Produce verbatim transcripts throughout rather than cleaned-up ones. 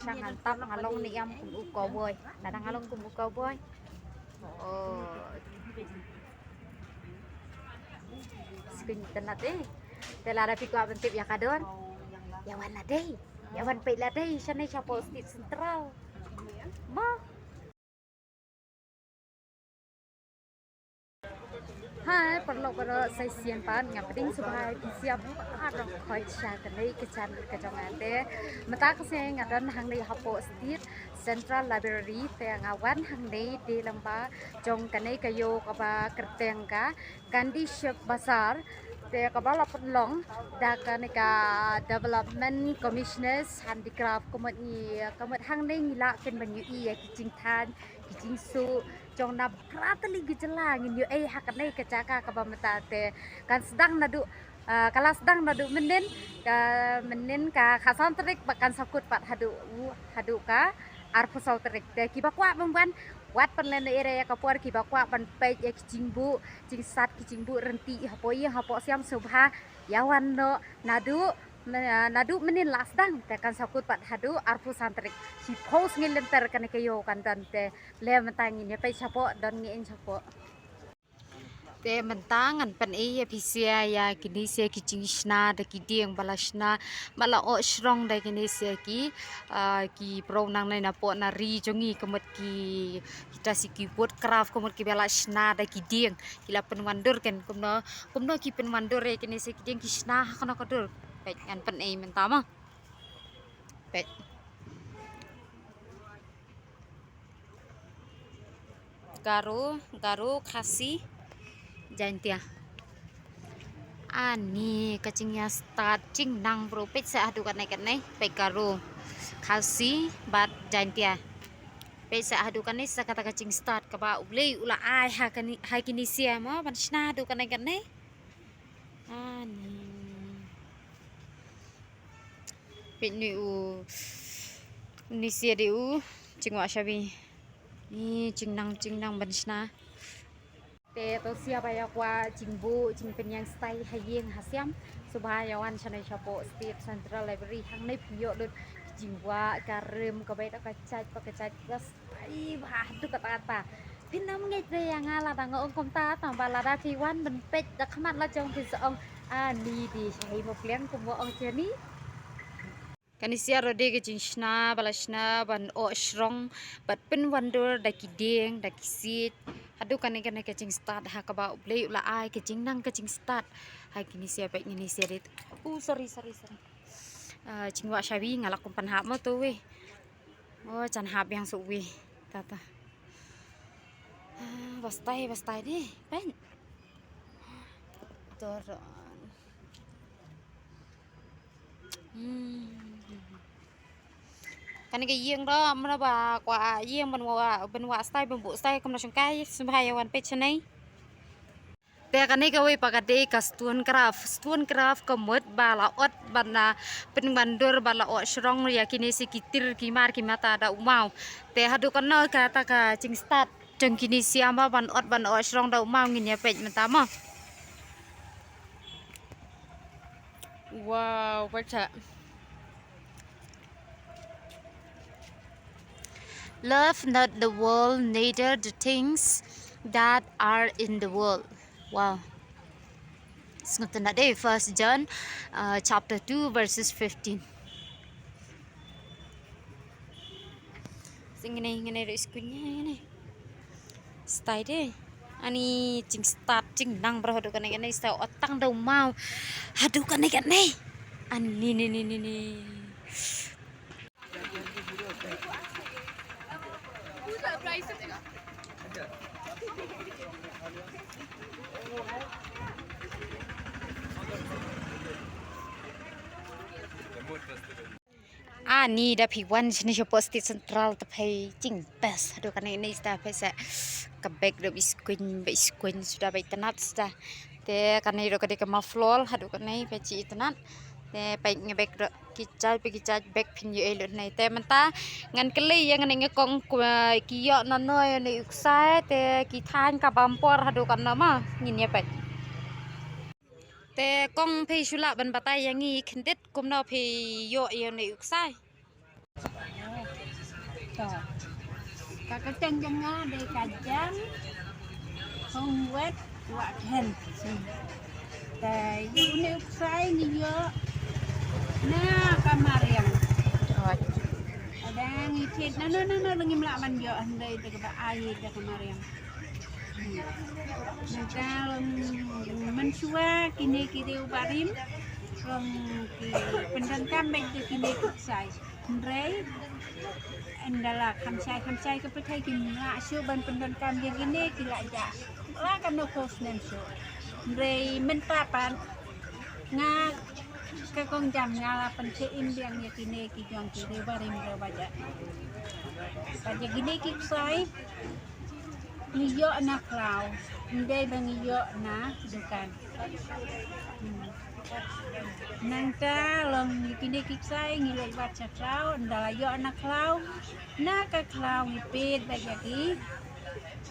Sha ngan tap nga long ne em kum u cowboy. Lada nga long kum u cowboy. Oh. Skin tenat eh. Te lada phi kwah ban tip ïa ka don. Ïa wan la dei. Ïa wan peit la dei shane shapoh State Central. Mo. Hai, paralok baroh, sa shisien pat nga pdiang sngewbha ïa phi sha baroh khoit sha kane ka channel ka jong nga te. Mynta ka sngi nga don hangne hapoh State Central Library te nga wan hangne dei lyngba jong kane ka ïew kaba kyrteng ka Gandhi Chowk Bazaar te kaba la pynlong da kane ka Development Commissioners Handicraft. Ka mut ngi, ka mut hangne ngi lah kin ban ïohi ïa ki jingthaiñ ki jingsuh jong na baroh tylli ki jylla. Ngin ïohi ha kane ka jaka kaba mynta te kan sdang naduh, ah, ka la sdang naduh mynnin, ka mynnin ka khatsan tarik bad kan sa kut pat haduh u, haduh ka arphew saw tarik. Te kiba kwah ban wan, wat pynlehnoh ïa ka por, kiba kwah ban peit ïa ki jingbuh jingsat ki jingbuh rynti hapoh ïing hapoh sem sngewbha ïa wan noh naduh, na-, naduh mynnin la sdang te kan sa kut pat haduh arphew san tarik. Shiphew sngi lynter kane ka ïew kan don te. Leh mynta ngin ïa peit shapoh, don ngi ïa shapoh. Te mynta ngan pyni ïa phi sha ïa kine sha ki jingshna da ki dieng ba la shna, ba la oh shrong da kine sha ki, ah, ki briew nangne napoh na ri jong ngi, ka mut ki, kita sha ki woodcraft, ka mut kiba la shna da ki dieng. Ki la pynwandur kan, kumno, kumno ki pynwandur ïa kine sha ki dieng, ki shna ha kano ka dur. Peit ngan pyni mynta mo. Peit. Garo, Garo, Khasi, Jaintia. Ani ka jingïastad jingnang bro, peit sha haduh kane kane, peit Garo, Khasi bad Jaintia. Peit sha haduh kane sha kata ka jingstad kaba U Blei u la ai ha kane, ha kine sha mo ban shna haduh kane kane. Ani. Peit ni u, ni sha dei u jingwah shabi. Ni jingnang jingnang ban shna. Te to sha ba ïa kwah jingbuh jingpynïeng stai ha ïing ha sem, sngewbha ïa wan shane shapoh State Central Library, hangne phi ïoh lut ki jingwah ka rim kaba ïa ka jait ba ka jait ka stai bha haduh katta katta. Phin ym ngeit re ïa nga lada nga ong kumta, tang ba lada phi wan ban peit da khmat la jong phin sa ong, ani dei shaei mo pliang kumba ong jani. Kane sha ruh dei ka jingshna ba la shna ban oh shrong bad pynwandur da ki dieng da ki siej. Haduh kane kane ka jingstad ha kaba U Blei u la ai ka jingnang ka jingstad. Ha kine sha peit kine sha dei. Oh, sorry, sorry, sorry. Ah, jingwah shabi nga la kum pynhap mo to wei. Oh, jan hap biang shuh wei. Ta ta. Ah, ba stai, ba stai dei. Peit. Tor. Hmm. Kane ka ïing ruh mano ba kwah ïing ban wah, ban wah stai, ban buh stai kumno shongkai, sngewbha ïa wan peit shane. Te kane kawei pat ka dei ka stone craft. Stone craft ka mut ba la ot ban, ah, pynwandur ba la oh shrong ïa kine sha ki tir ki mar ki mata da u maw. Te haduh kano kata ka jingstad jong kine sha mo ban ot ban oh shrong da u maw ngin ïa peit mynta mo. Wow, peit sha. Love not the world, neither the things that are in the world. Wow. Sngewtynnat dei, First John, uh, chapter two, verses fifteen. Sing ngene, ngene ruh skul ngene. Stai dei. Ani jingstad jingnang bro haduh kane kane, stai ot tang da u maw. Haduh kane kane. Ani ni ni ni ni. Ani da phi wan shane shapoh State Central te phi jing best. Haduh kane kane sda phi sa ka bag da biskuin, biskuin suda bai tnat sda. Te kane ruh ka dei ka muffler, haduh kane phi chi tnat. Te phi ngi bag ruh ki jait, phi ki jait bag phin ïoh ei lut nai. Te mynta ngan kylli ïa nga ne nga kong ki ïoh nano ïa ne u ksai, te ki thaiñ ka bam por haduh kano ma ngin ïa phi. Te kong phi shu lah ban batai ïa ngi khyndiat kumno phi ïoh ïa ne u ksai. Ka kyrteng jong nga dei ka Jan Hong Wet Wah Khen. Te ïa une u ksai ngi ïoh na ka mariang. Lada ngi thied na no na no ngim lah ban ïoh hynrei da kaba ai da ka mariang. Nangta long mynshuwa kine ki riew barim long ki pyndonkam beit da kine ki ksai. Hynrei ynda la kham shai kham shai ka pyrthei kim lah shuh ban pyndonkam ïa kine, ki la jah la kano ko snem shuh. Hynrei mynta pat nga ka kong jam nga la pynthei im biang ïa kine ki jong ki riew barim riew bajah. Bad ïa kine ki ksai ngi ïoh na khlaw, ym dei ba ngi ïoh na dukan. Hmm. Nangta long ïa kine ki ksai ngi leit wad sha khlaw, ynda la ïoh na khlaw na ka khlaw ngi peit bad ïa ki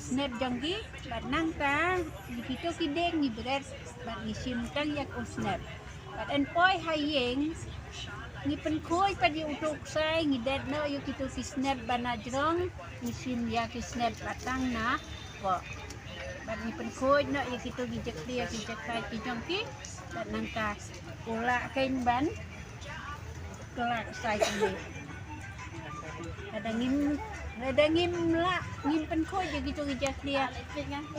snep jong ki, bad nangta ïa kito ki dieng ngi bret bad ngi shim tang ïa u snep. Bad yn poi ha ïing ngi pynkhuid pat ïa uto u ksai, ngi det noh ïa kito ki snep ba na jrong, ngi shim ïa ki snep ba tang na poh. Bad ngi pynkhuid noh ïa kito ki jakhlia ki jakhlia ki jong ki. Bad nangta u lah keiñ ban kylla ksai kine. Lada ngim, lada ngim lah, ngim pynkhuid ïa kito ki jakhlia,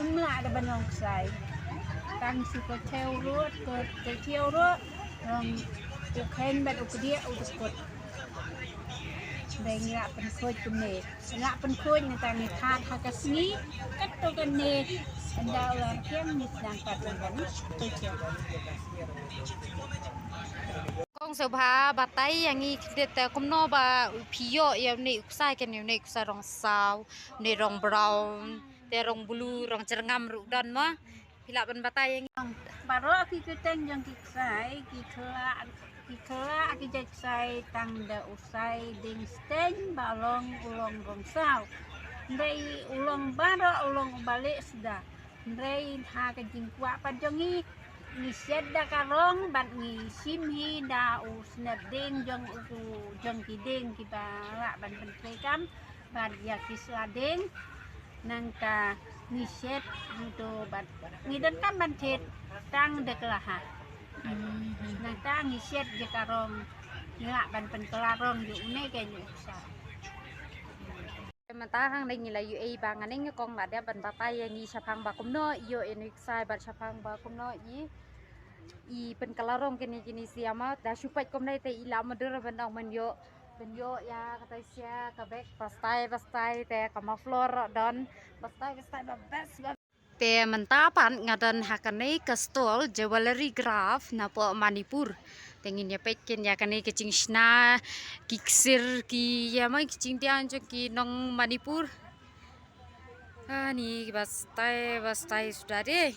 ym lah da ban long ksai. Tang shu ko thew ruh, ko, ko thew ruh, long u khein bad u kdiah u dkut. Dei ngi lah pynkhuid kumne. Lah pynkhuid nangta ngi thad ha ka sngi. Katto katne ynda u la rkhiang ngi sdang pat ngan pynkhuid. Kong sngewbha batai ïa ngi khyndiat te kumno ba phi ïoh ïa une u ksai, kane une u ksai rong saw, une rong brown, te rong blue, rong jyrngam ruh don mo. Phi lah ban batai ïa ngi. Baroh ki kyrteng jong ki ksai ki kylla, ki kylla ki jait ksai tang da u ksai dieng steng ba long u long rong saw. Hynrei u long baroh u long uba lieh suda. Hynrei ha ka jingkwah pat jong ngi, ngi shet da ka rong bad ngi shim hi da u snep dieng jong u, jong ki dieng kiba lah ban pyntreikam bad ïa ki sla dieng. Nangta ngi shet hangto bad ngi donkam ban thied tang da ka laha. Nangta ngi shet ïa ka rong, ngi lah ban pynkylla rong ïa une keiñ u ksai. Mynta hangne ngi la ïohi ba nga ne nga kong la dep ban batai ïa ngi shaphang ba kumno i ïoh ïa une u ksai bad shaphang ba kumno i, i pynkylla rong kine kine sia ma. Da shu peit kumne te i la mutdur ban ong ban ïoh, ban ïoh ïa kata sia ka bag ba style ba style te ka muffler don ba style ba style ba best ba. Te mynta pat nga don ha kane ka stall Jewellery Craft napoh Manipur. Te ngin ïa peit keiñ ïa kane ka jingshna ki ksir ki ïa ma ki jingdiang jong ki nong Manipur. Ani ba style ba style suda de.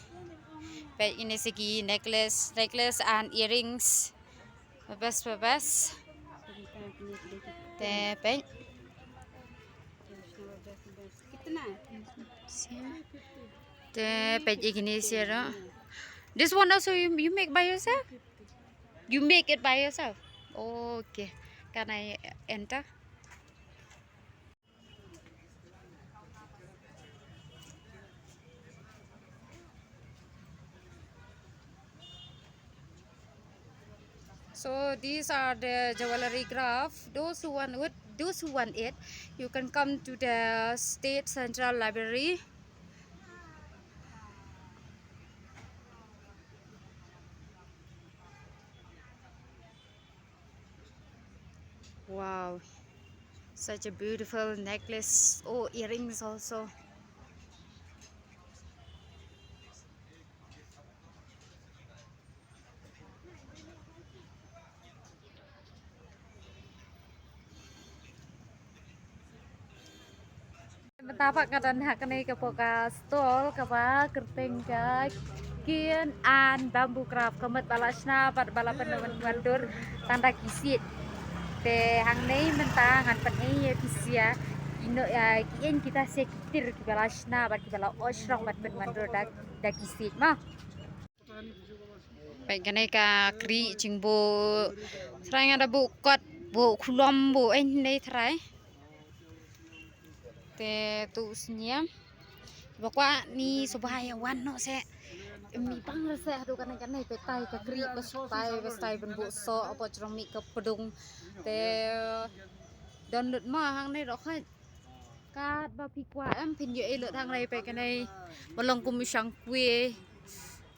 Peit ine se ki necklace, necklace and earrings. Ba best, ba best. Te peit. Te peit ïa kine sia ruh. This one also you, you make by yourself? You make it by yourself? Okay. Can I enter? So these are the jewellery craft. Those who want it, those who want it, you can come to the State Central Library. Wow, such a beautiful necklace. Oh, earrings also. Mynta pat nga don ha kane ka poh ka stall kaba kyrteng ka Kian and Bamboo Craft, ka mut ba la shna bad ba la pynwandur tang da ki siej. Te hangne mynta ngan pyni ïa phi sia ki no, ïa ki ïeng kita sia ki tir kiba la shna bad kiba la osh rong bad pynwandur da, da ki siej ma. Peit kane ka kri jingbuh. Trai nga da buh kot, buh khulom, buh ei nei trai. Te tu sniam. Ba kwah ni suba ïa wan noh se. Mi bang rese hadu kane kane petai ka kri bas tai bas tai ban bu so apa jrong mi ka pedung. Te don lut ma hang ne rok hai. Kat ba phi kwah em phin ïoh ei lut hang rai pe kane. Ba long kum shang kwe.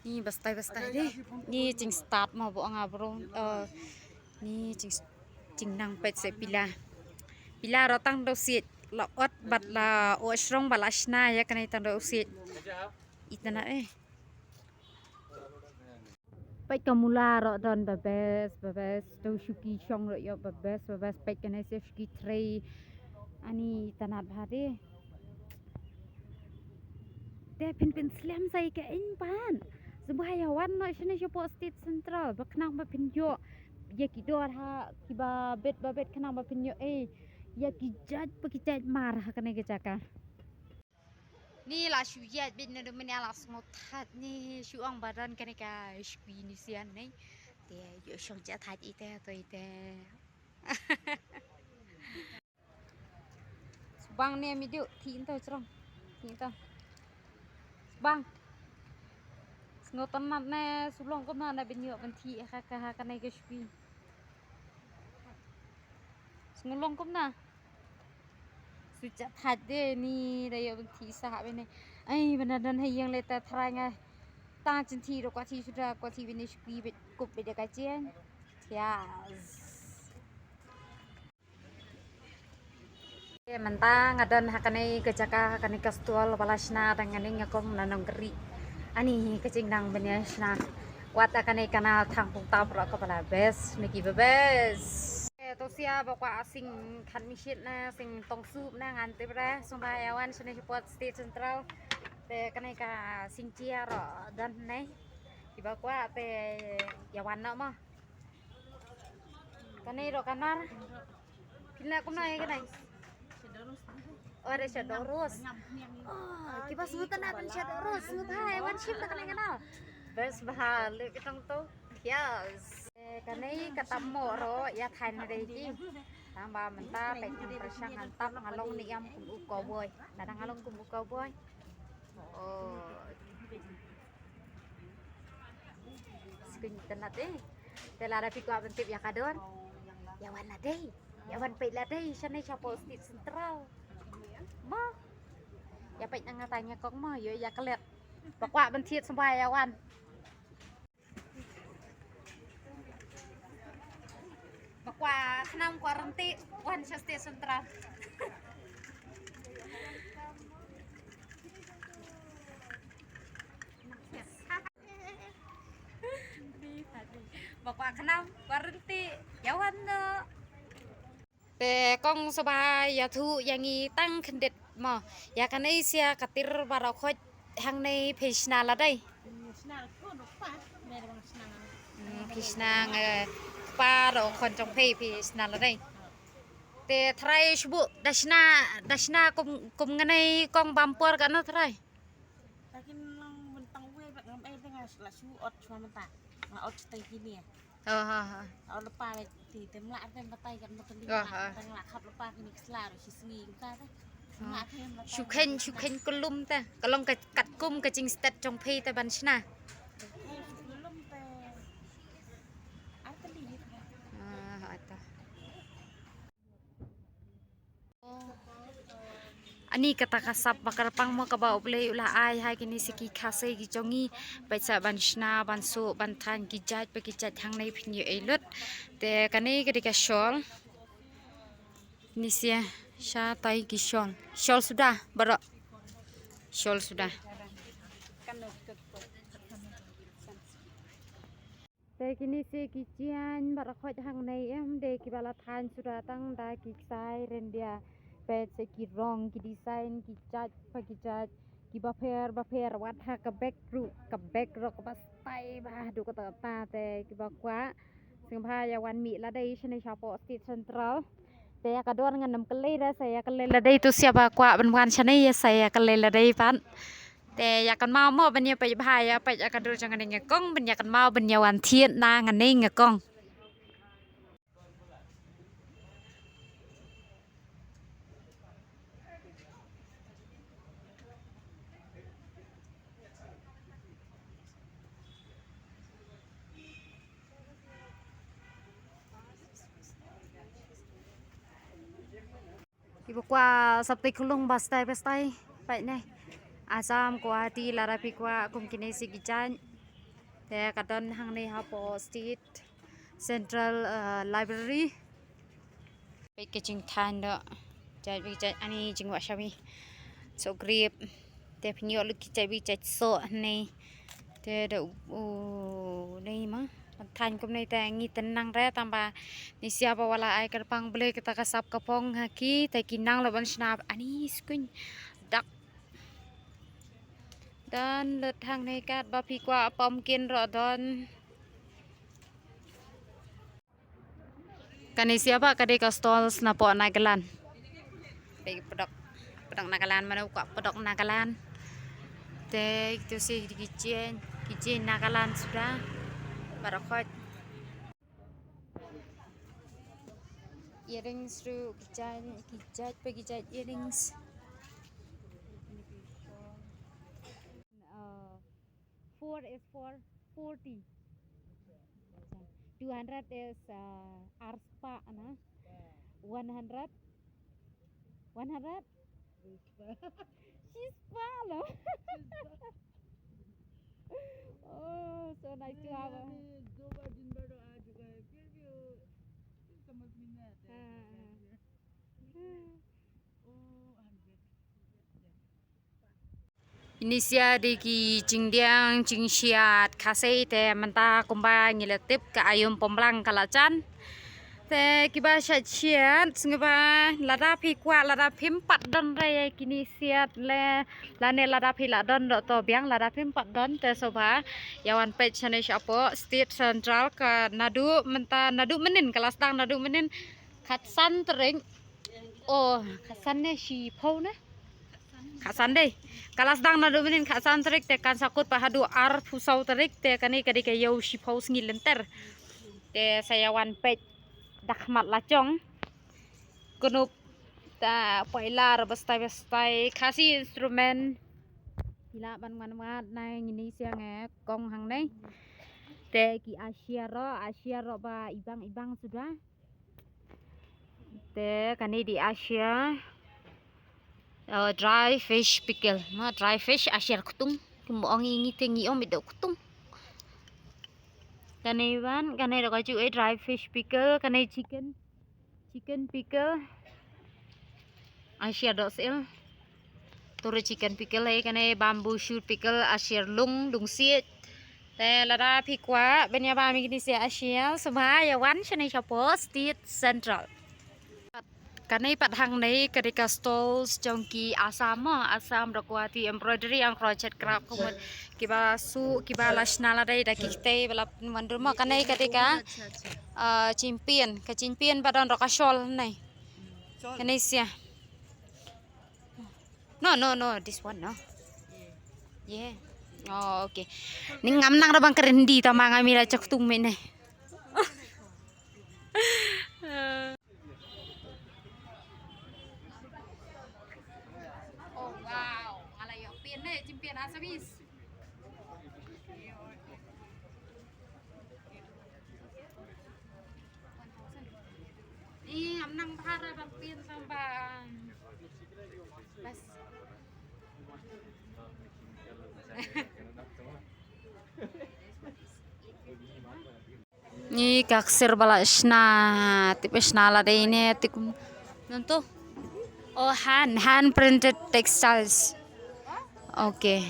Ni bas tai bas tai de. Ni jing start ma bu nga bro. Eh, ni jing jing nang pet se pila. Pila rotang do sit la ot bat la o shrong ba la shna ïa kane tang do sit. Itana eh. Peit ka mula ro don ba bes ba bes to shuki shong ro yo ba bes ba bes peit kane se shuki trei ani tanat bha de. Te phin phin slem sai ka in pan. Suba ïa wan no shane shapo state central ba khnang ba phin yo ya ki dor ha ki ba bet ba bet khnang ba phin yo eh ya ki jaj ba ki jaj mar ha kane ka jaka. Ni la shu ïaid bit na dum ni la sngot that ni shu ong ba don kane ka shkui ni sian ni. Te ïoh shong ja that ite to ite. Subang ni mi diu thi into chrong. Thi into. Subang. Sngot tan mat ne sulong kumna na bin ïoh ban thi ha ka ha kane ka shkui. Sngot long kumna. Su cha thaj de ni da ïoh ban thi sa ha bene. Ai bana don ha ïeng le ta thrai nga. Ta chin thi ro kwa thi suda kwa thi bene shkui bet kup bede ka chen. Yes. Te mynta nga don ha kane ka jaka ha kane ka stall ba la shna da nga ning nga kong na nong kri. Ani ka jingdang bene shna. Wat ha kane ka na thang pung ta pro ka ba la best ni ki ba best. Te to sia ba kwa sing khan mi shit na sing tong sup na ngan te bra sung ba ya wan shane support state central. Te kane ka sing chia ro don ne. Ki ba kwa te ya wan no mo. Kane ro kanar. Kina kumna ya kane. Oh, ada shadow rose. Oh, ki ba smutan na shadow rose. Smutai wan shim ta kane kana. Best ba le kitang to. Yes. Eh, kane ka tam mo ro ya thain re ki. Tang ba mynta pek nang prashang ngan tap nga long ni ïam kum u cowboy. Lada nga long kum u cowboy. Oh. Skuin tenat eh. Te lada phi kwah ban tip ïa ka dor. Ïa wan la dei. Ïa wan peit la dei shane shapo state central. Mo. Ïa peit nang nga tang ïa kong mo ïoh ïa klet. Ba kwah ban thied symbai ïa wan. Ba kwah khnam kwah rynti wan sha state central. Ba kwah khnam kwah rynti ïa wan no. Te kong saba ïathuh ïa ngi tang khyndiat mo. Ïa kane sia ka tir baroh khoit hangne phi shna la dei. Hmm, phi shna nge pa ro khon jong phi phi shna la dei. Te trai shbu da shna da shna kum kum ngane kong bam por ka no trai. Takin lang bentang we bak ngam ai tengah la shu ot shwa menta. Nga ot stai kini ya. Ha ha ha. Au lepa wek ti tem la tem batai kan betul ni. Ha ha. Tang la khap lepa kini kesla ro shi sngi ka te. Shu khen shu khen kulum te. Ka long ka kat kum ka jing stet jong phi te ban shna. Kulum te. Arteli. Ah, ata. Ani kata ka sap ba kyrpang mo kaba U Blei u la ai ha kine si ki khase ki jong ngi. Ba sa ban shna ban suh ban than ki jait ba ki jait hangne phin ïoh ei lut. Te kane ka dei ka shawl. Ni sia sha tai ki shawl. Shawl suda baroh. Shawl suda. Te kine se ki jaiñ baroh khoit hangne em de kiba la than suda tang da ki ksai ryndia. Peit se ki rong ki design ki jait ba ki jait kiba pher ba pher wat ha ka bek ruh ka bek ruh kaba style ba haduh katta katta te kiba kwah. Sngewbha ïa wan mih lade shane shapoh State Central. Te ïa ka dor ngan ym kylli re sa ïa kylli lade tu sia ba kwah ban wan shane ïa sa ïa kylli lade pat. Te ïa kynmaw mo ban ïa peit bha ïa peit ïa ka dur jong nga ning nga kong ban ïa kynmaw ban ïa wan thied na nga ning nga kong. Kiba kwah sap tei khulung ba stai ba stai. Peit ne. Assam, Guwahati, lada phi kwah kum kine shi ki jait. Te ka don hangne hapoh State Central, eh, Library. Peit ka jingthaiñ doh. Jait beit jait ani jingwah shabi. Soh grip. Te phin ïoh lut ki jait beit jait soh hangne. Te da u, u, nei ma. Thaiñ kumne te ngi tang nang re tang ba. Ni sia ba wala ai kyrpang Blei kata ka sap ka phong ha ki te ki nang la ban shna ani skuñ. Dak. Don lut hangne kat ba phi kwah pumpkin ruh don. Kane sia ba ka dei ka stalls napoh Nagaland. Peit pdok, pdok Nagaland, mano kwah pdok Nagaland. Te itu sih di ki jaiñ, ki jaiñ Nagaland suda. Baroh khoit. Earrings ruh, ki jaiñ, ki jait pa ki jait earrings. Uh, four is for forty. Two hundred is, uh, arspah na. One hundred. One hundred? Shispah lo. Oh, so nice to have a. दो बार, तीन बार तो आ चुका है, फिर भी वो समझ में नहीं आता है। हाँ, हाँ। Oh, hundred. Ini sia dei ki jingdiang, jingshiat Khasi te mynta kumba ngi la tip ka aïom Pynblang ka la jan. Te kiba shait shiat, sngewbha lada phi kwah, lada phim pat don re ïa kine siat le, lane lada phi la don doh to biang, lada phim pat don te sngewbha ïa wan peit shane shapoh State Central ka naduh mynta, naduh mynnin, ka la sdang naduh mynnin khatsan tarik. Oh, khatsan ne shiphew ne? Khatsan dei. Ka la sdang naduh mynnin khatsan tarik te kan sa kut pat haduh arphew saw tarik te kane ka dei ka ïew shiphew sngi lynter. Te sa ïa wan peit da khmat la jong. Knup ta poi lar ba stai ba stai Khasi instrument. Ki lah ban wan wad na ngin ïa siang eh kong hangne. Te ki ashiar ruh, ashiar ruh ba ibang ibang suda. Te kane dei ashiar, uh, dry fish pickle. Ma dry fish ashiar ktung. Kum ong ngi te ngi ong mih da ktung. Kane ban, kane da ka ju eh dry fish pickle, kane chicken. Chicken pickle. Ashiar doh sel. Turu chicken pickle eh, kane bamboo shoot pickle, ashiar lung, lungsiej. Te lada phi kwah ban ïa bam ïa kine sia ashiar, sngewbha ïa wan shane shapoh State Central. Kane pat hangne ka dei ka stalls jong ki Assam mo, Assam da Guwahati embroidery and crochet craft kumut kiba suh kiba la shna la dei da ki ktei ba la pynwan dur mo, kane ka dei ka, ah, jingpien, ka jingpien ba don ruh ka shawl ne. Kane sia. No, no, no, this one, no. Yeah. Oh, okay. Ni ngam nang ra bang kren di tama ngam ira chak tung me ne. Oh, wow. Ngala yo pin ne, jim pin asabis. Ni am nang bhar ban pin sambang. Bas. Ni ka ksir ba la shna, tip shna la dei ne, tip nonto. Oh, hand, hand printed textiles. Okay.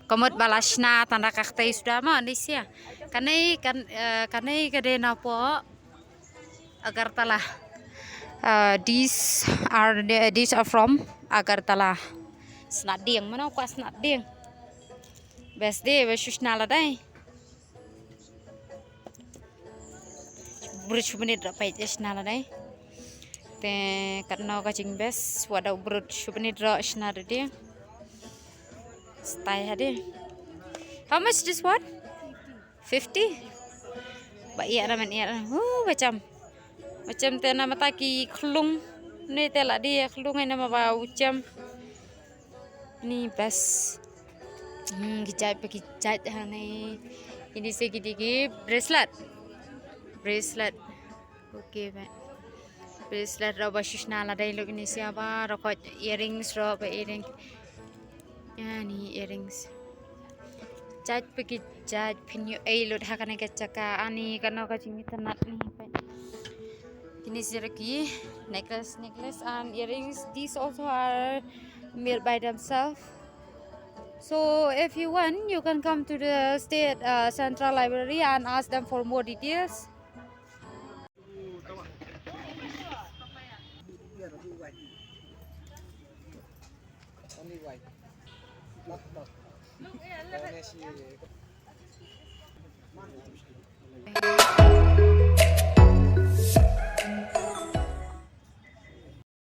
Ka mut ba la shna tang da ka ktei suda mo, ni sia. Kane, kan, eh, kane ka dei napoh Agartala. Uh, these are the, these are from Agartala. Sna dieng, mano ka sna dieng. Best dei, best shu shna la dei. Brut shu minit rak peit ïa shna la dei. Te katno ka jingbest, wat da brut shu minit rak shna la dei. Stai ha dei. How much this one? Fifty? Ba ïa na men ïa. Uh, ba cham. Ba cham te na mata ki khlung. Ni te la dei khlung ai na ma ba u cham. Ni best. Hmm, ki jait pa ki jait ha ni. Ini se ki digi bracelet. Bracelet. Okay, ba. Bracelet ruh ba shisha la dei luk ni sia ba rokot earrings ruh ba earring. Ani earrings. Jait pagi jait phin ïoh ei lut ha kane ka jaka ani kano ka jingïatanat ni. Kini sirki necklace necklace and earrings. These also are made by themselves. So if you want, you can come to the state uh, central library and ask them for more details.